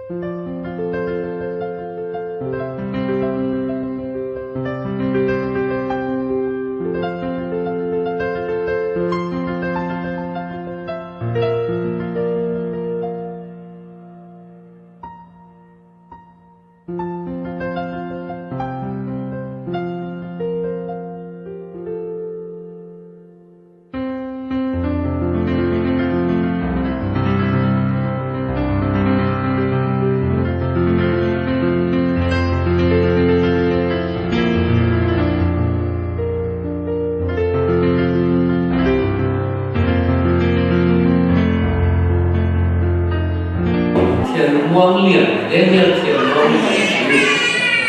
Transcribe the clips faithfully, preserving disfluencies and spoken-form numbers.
Thian Muang Lian, Daniel Thian Muang Lian.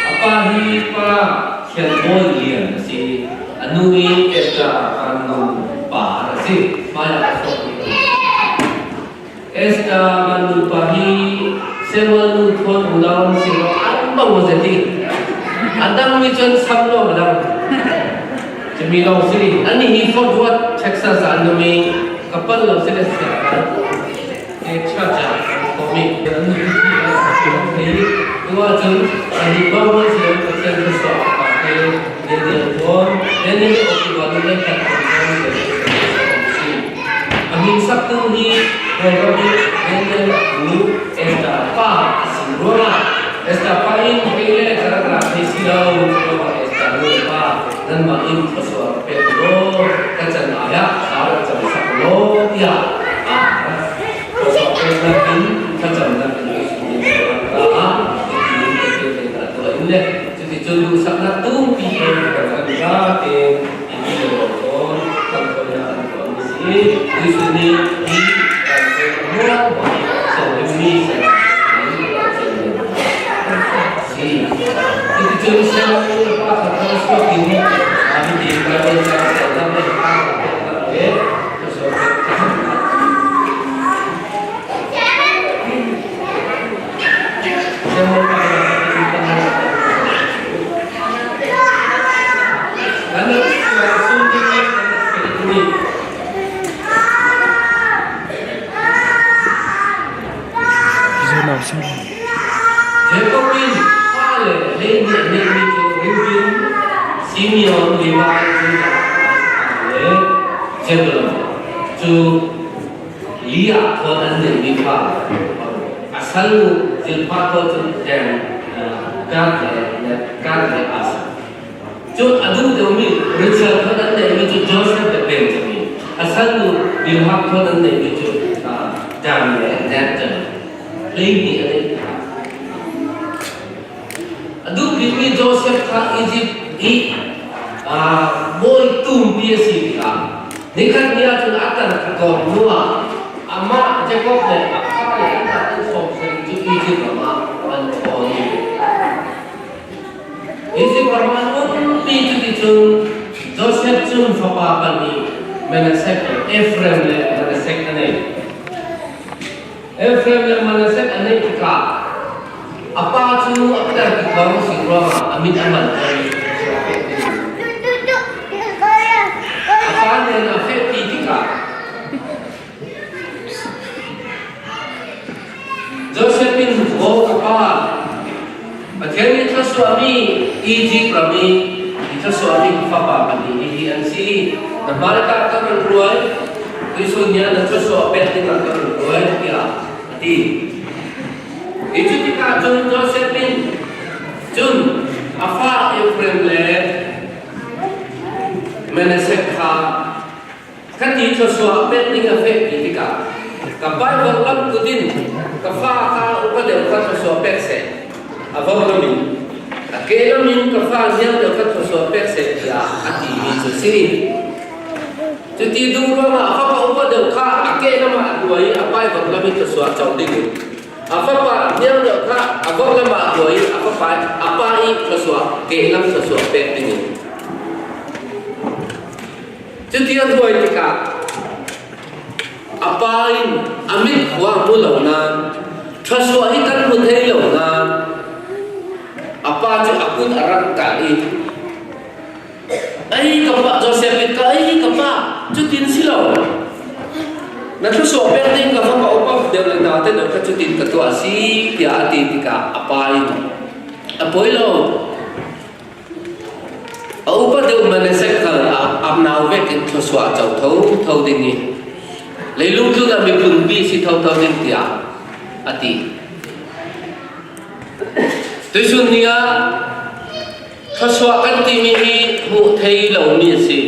A pa hi Pa Thian Muang Lian a si. A nu hi Esther Van Nun Pa a si. Maya a sok. Esther Van Nun Pa hi Samuel Nu Thuan U Lam si lo an bang wa zeti. A dang mi cun sam lo a dang. Cumi lo si. Ani hi Fort Worth, Texas a an mi ka pal lo si le si a. He church a ko mi. An mi hi a ko mi. Tua cun ani bang wa si lo ka chen ka so a ke. Daniel Thuan, Daniel Okiba nu le ka Thuan Thuan le si. A hmin saktu hi Proverb Daniel nu Esther pa a si ruangah Esther pa in hei le ka rak ra thei si lo, ruangah Esther nu le pa nanmah in ka sual pek law, ka can ai ah ka rak cam sak law tiah a ka sual pek nakin ka cam nakin ka sual pek nakin ka sual pek nakin ka sual pek nakin Cuticun duhsaknak tumpi he kan kan zate in i lawm tawn kan kawina kan tuahmi si. Tuisun ni hi kan kawina hmuahhmuah siangthomi siangtho si. Cuticun siangtho pa khat kan suak in a hiti Bible cang siangtho le a kan kan le ka suak Jacob in fale hleihnih a neihmi cu Reuben, Simeon, Levi, Judah le Zebulon cu Leah thawn an neihmi fa a salnu Zilpah thawn cu Dan, ah, Gad le, Gad le Asher. Cun a duh deuhmi Rachel thawn an neihmi cu Joseph le Benjamin. A salnu Bilhah thawn an neihmi cu, ah, Dan le Nathan. Hleihnih a neih. A duh bikmi Joseph kha Egypt i, aa, bawi tumpi a si tikah, nikhat ni ahcun a tar ka kawm hnuah amah Jacob le a fale an tar an sawm sari cu Egypt ram ah an thawn. Egypt ram ah an ummi cuticun Joseph cun fapa pahnih Manasseh le Ephraim le Manasseh a nei. Efraim le Manasseh a neih tikah a pa cu a biatak kong si ruangah a mit a man kha. A pa nen a fehpi tikah Joseph in, "Aw ka pa, Pathian nih thluasuahmi Egypt ram i i thluasuahmi ka fapa pahnih hihi an si. Na hmai ka ka run ruai, tuisun nih na thluasuah pek dingah ka run ruai," tiah a ti. Hi cu tikah cun Joseph in cun a fa Efraim le Manasseh kha Kha ti thluasuah pek ding a fehpi tikah, "Ka pa i vorhlam kut in ka fa kha upa deuh kha thluasuah pek seh, a vorhlam in, a kehlam in ka fa niang deuh kha thluasuah pek seh," tiah a timi cu si. Cuti duh ruangah a fapa upa deuh kha a kehlam ah a hruai i a pa i vorhlam in thluasuah co ding in, a fapa niang deuh kha a vorhlam ah a hruai i a fapa, a pa i thluasuah, kehlam thluasuah pek ding in. Cuti a hruai tikah a pa in a mit khua hmu lo nain, thluasuah hi kan hmu thei lo nain, a pa cu a kut a rak kal i, "Ei ka pa," Joseph in, "Ka ei ka pa, cutin si lo. Na thluasuah pek ding ka va, ka upa deuh le nau te deuh kha cutin ka tuah a si, tiah a ti tikah a pa in, a poi lo. A upa deuh Manasseh khal a, a nau vekin thluasuah co thotho ding i, leilung tlun ah miphunpi si thotho ding, tiah a ti. Tuisun ni ah thluasuah kan timi hi hmuh thei lomi a si.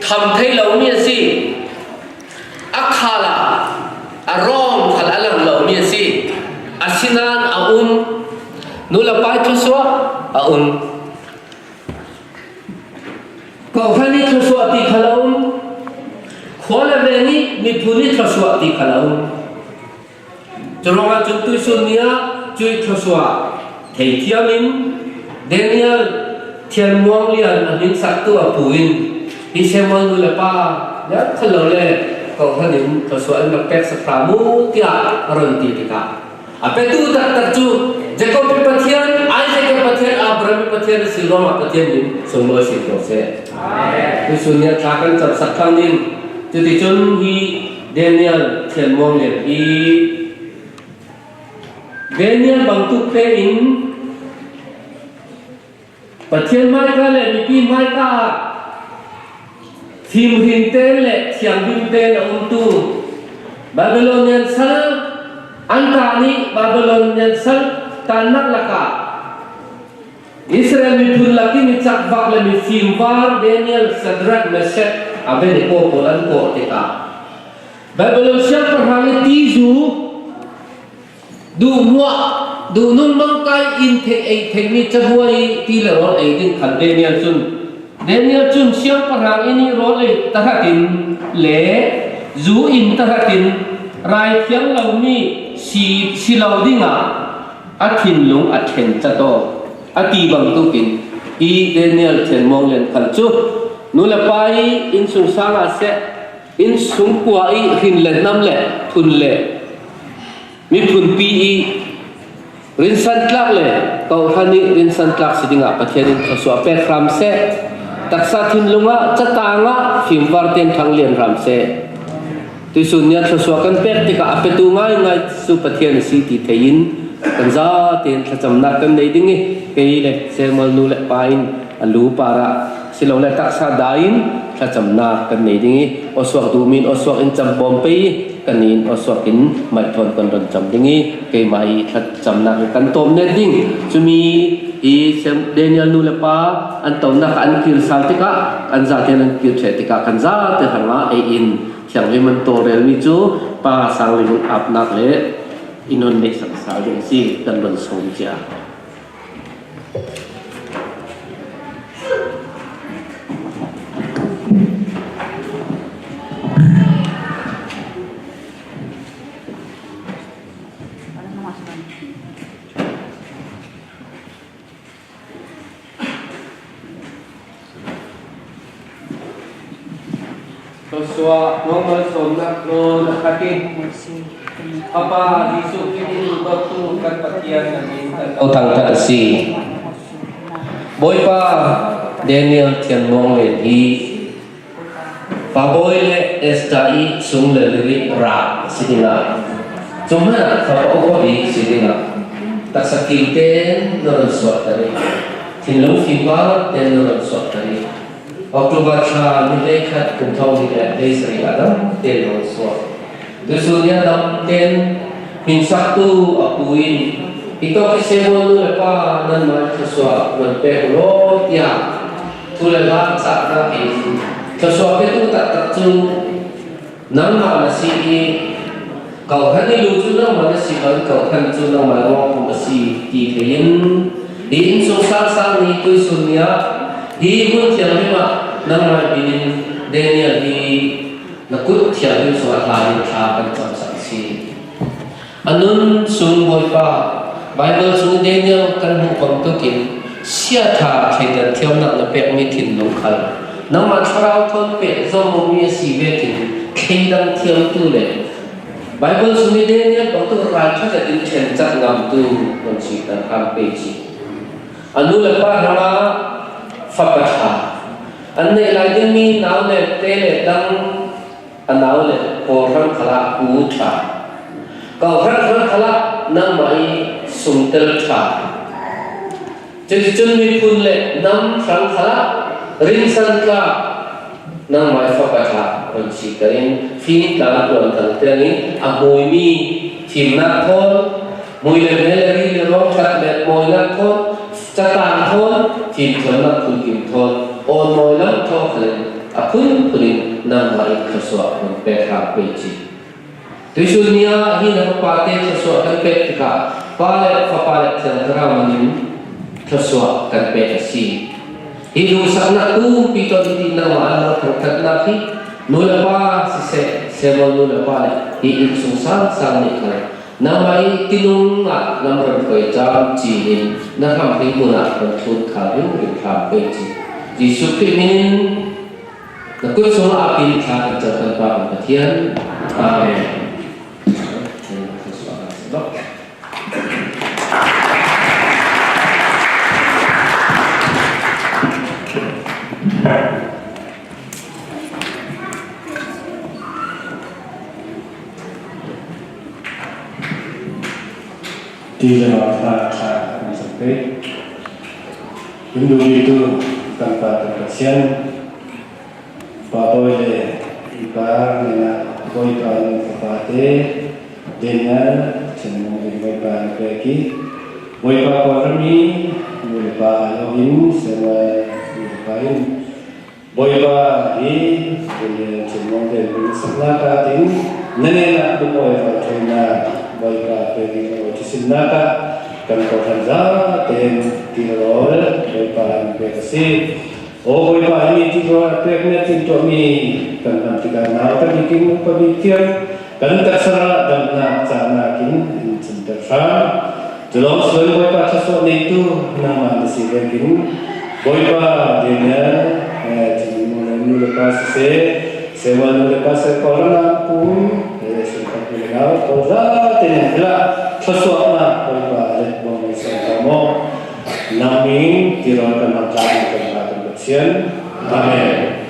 Tham thei lomi a si. A khal ah a rawng khal a lang lomi a si. Asinain a um. Nu le pa i thluasuah a um. Kohhran i thluasuah ti khal a um. Khua le veng i miphun i thluasuah ti khal a um. Curuangah cun tuisun ni ah cuih thluasuah theithiam in Daniel Thian Muang Lian a hminsaktu a pu in hi Samuel nu le pa lian khal lo le kohhran in thluasuah in rak pek sak hram u, tiah a run ti tikah a petu taktak cu Jacob i Pathian, Isaac i Pathian, Abraham i Pathian a si ruangah Pathian in sunglawi si ko seh. Tuisun ni ah thla kan camsak thlang ding. Cuticun hi Daniel Thian Muang Lian hi Daniel bangtuk tein Pathian hmaika le mipi hmaika ah fimhrin tein le thianghlim tein a umtu Babylonian sal an tan i Babylonian sal tannak lakah Israel miphun lak i mi cakvak le mi fimvar Daniel, Shadrach, Meshach, Abednego pawl an kawh tikah Babylon siangpahrang i tizu duhmuah, duhnung mangkai in theih, ei theihmi cabuai ti le rawl ei ding khan Daniel cun, Daniel cun siangpahrang in i rawl ei tahratin le zu in tahratin raithiang lomi si, si lo dingah a thinlung a ṭhen cat aw, a ti bangtukin hi Daniel Thian Muang Lian khal cu nu le pa i innsungsang ah seh, innsungkua i hrin le hnam le phun le miphunpi i rinsantlak le kohhran i rinsantlak si dingah Pathian in thluasuah pek hram seh. Taksa thinlung ah, catang ah fimvar tein ṭhang lian hram seh. Tuisun ni ah thluasuah kan pek tikah a petu ngaingai cu Pathian a si ti thei in kan zatein thlacamnak kan nei ding i, kei le Samuel nu le pa in a lu parah silole taksa da in thlacamnak kan nei ding i, awsuak duhmi in awsuak in cambawm pei i, kannih in awsuak in maihthawn kan run cam ding i, keimah i thlacamnak hi kan tawm net ding. Cumi i Sam-, Daniel nu le pa an tonak ah an kir sal tikah, an zatein an kir ṭheh tikah kan zate hrangah ei in thianghlim an tawlrelmi cu Pa Sang Ling Hun apnak le i nun neihsak sal ding a si, kan run sawm cia. Joshua, Muhammad sawmnak hlawn a khat in, Fapa Jesuh Khrih in Gawttu kan Pathian na min kan lo thangṭhat a si. Bawipa, Daniel Thian Muang Lian hi Pa Bawi le Esther i sung le liri rak a si dingah, cu hmanh ah fapa upa bik si dingah, taksa kim tein na run suahter i, thinlung fimvar tein na run suahter i, October thla ni hleikhat kum thong hnih le hleisarih ah dam tein na run suak. Tuisun ni ah dam tein hminsaktu a pu in, hi tawk hi Samuel nu le pa nanmah thluasuah nan pek u law, tiah thu le hla cahnak in thluasuah petu taktak cu nangmah na si i, kohhran i lu cu nangmah na si bang, kohhran cu nangmah ruang kum a si ti thei in, hi innsungsang sang ni tuisun ni ah hi hmun thianghlim ah nangmah min in Daniel hi na kut thianghlim sungah hla in thla kan camsak a si. A nun sung Bawipa, Baibal sung Daniel kan hmuh bangtukin siaṭha thleidan thiamnak na pekmi thinlung khal nangmah thlarau thawn pek zawmawmi a si vekin thleidang thiamtu le Baibal sung i Daniel bangtuk ralṭha zetin ṭhencat ngamtu kan si kan hram pei ci. A nu le pa hrangah fapa ṭha. An neih lai dingmi nau le te le dang a nau le kawhhran khalah pu ṭha. Kawhhran hran khalah nangmah i sungtel ṭha. Cuticun miphun le nam hrang khalah rinsan tlak nangmah i fapa ṭha hon si ka in fing tlang tuan thang tiangin a hmuimi thimnak thawn, mui le mel le ri le rawng ṭhat le mawinak thawn, catang thawn, fimthawnnak phunkim thawn, awn mawi lam thaw khalin a phunphunin nangmah in thluasuah hon pek hram pei ci. Tuisun ni ah hi na fapate thluasuah kan pek tikah pa le fapa le thiang thlarau manin thluasuah kan pek a si. Hi duhsaknak pumpi tawh i ti nangmah an lo thangtatnak hi nu le pa siseh, Samuel nu le pa le hi innsung sangsang nih khal nangmah i tinung ah lamran koi cam ci in na hramhring hmun ah kan thlun khal ringring hram pei ci. Jesuh Khrih min in na kut sungah a pin thla kan cang kan Pa kan Pathian. Amen. Ti le hna thla kan cang pei. Kan duhtu kan Pa kan Pathian, Pa Bawi le Pa Nena, Bawipa in fapate Daniel, Chinmung in Bawipa in pek i, Bawipa kawlram i nu le pa aa lo in, Samuel nu le pa in, Bawipa hi Daniel, Chinmung Daniel saknak ah tin, na nena lungawai ralṭhawinak Bawipa pek in a aw thusimnak ah kan kawhhran zaten ti rawl Bawipa in pek a si. Aw Bawipa, himi ti rawl a pek nih a timhtuahmi kan hman tikah nau kan i king upa bik tiang kan taksa ah damnak cahnak in in cunter hram. Culawng sual Bawipa thluasuah neitu nangmah na si vekin Bawipa Daniel, eh, Chinmung nu le pa siseh, Samuel nu le pa siseh, Kawlram ah an pum, eh, sungkhat nu le nau, Kawlram te nih hla thluasuahnak Bawipa let bawm ngai sawm ta maw. Nang min tirawl kan hmang tlang kan hna kan Pathian. Amen.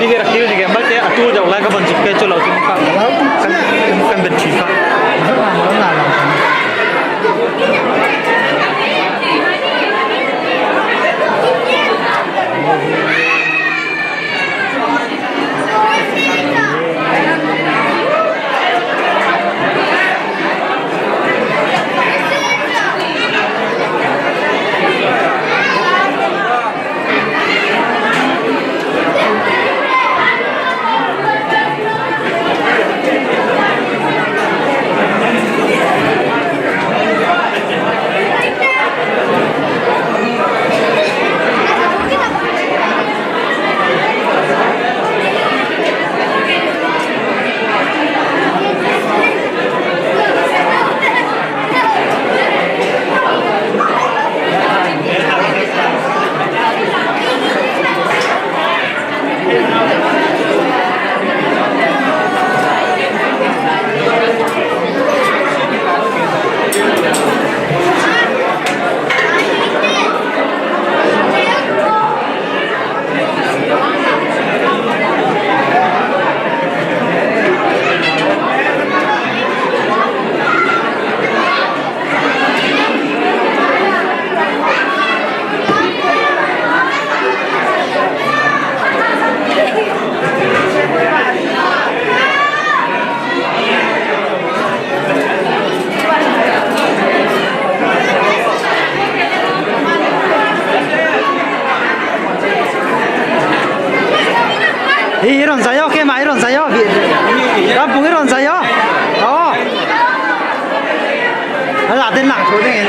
Hi ve, rak kil hi ve, malte a tul deuh lai ka von zuk pe cu lo, cun ka, kan, kan ben ṭhi kha. Hi, i ron zai aw, keimah i ron zai aw. Rampung i ron zai aw. Aw. A la den lang tho ding in.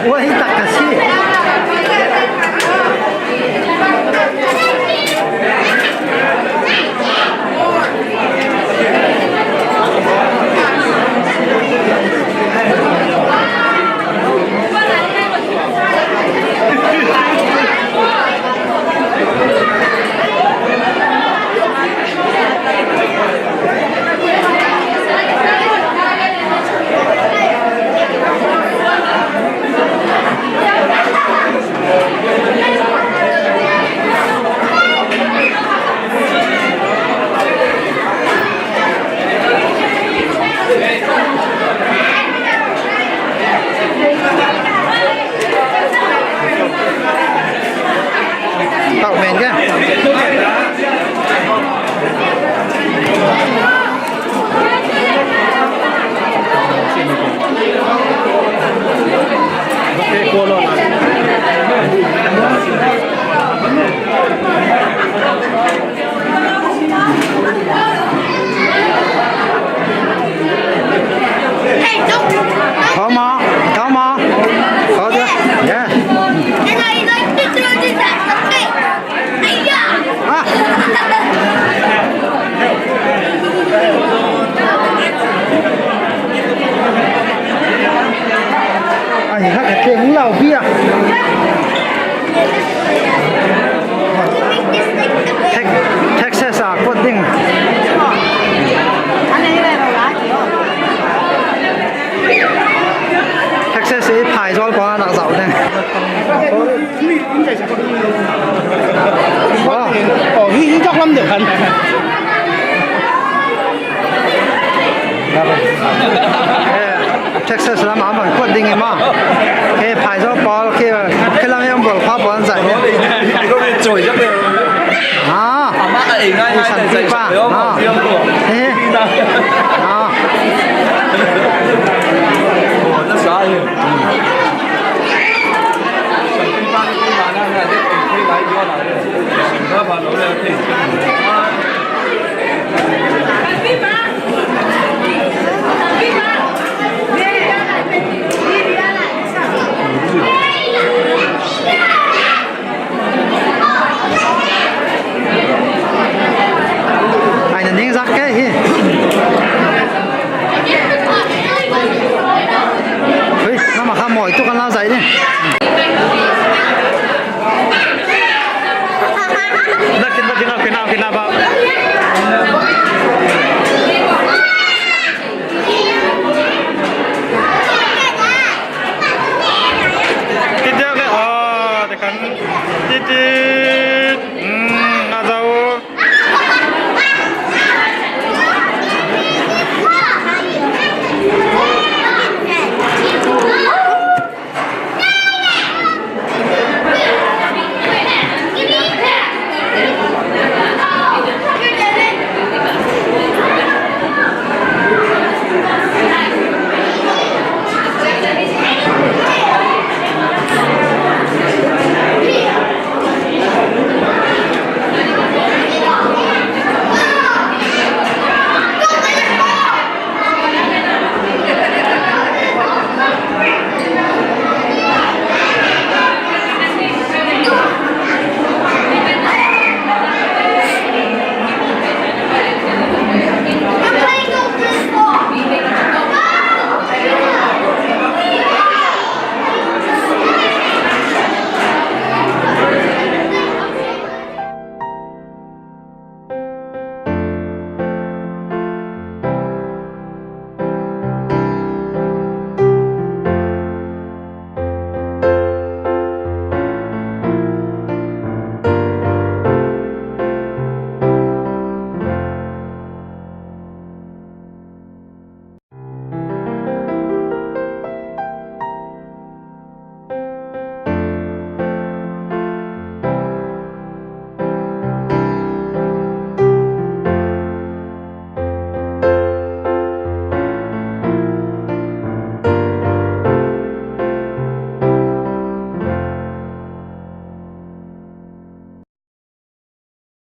Ua hi tak ka si. Tau men ke. Hey, don't. Come on, come on. Hold it. Yeah. And I like to throw this at the pig. Hey, yeah. Ah. Ai, ha, ka teng lau bia. Tex-, Texas a kuat ding. Texas i phai zol ko nak zau ding. Oh, hi, hi, jok lam deuh kan. Texas lam a bang kuat ding i ma. Ke phai zo pawl ke, ke lam yong bol kha pawl zai. Ah. Ama a ei ngai ngai zai zai pa. Ah. Eh.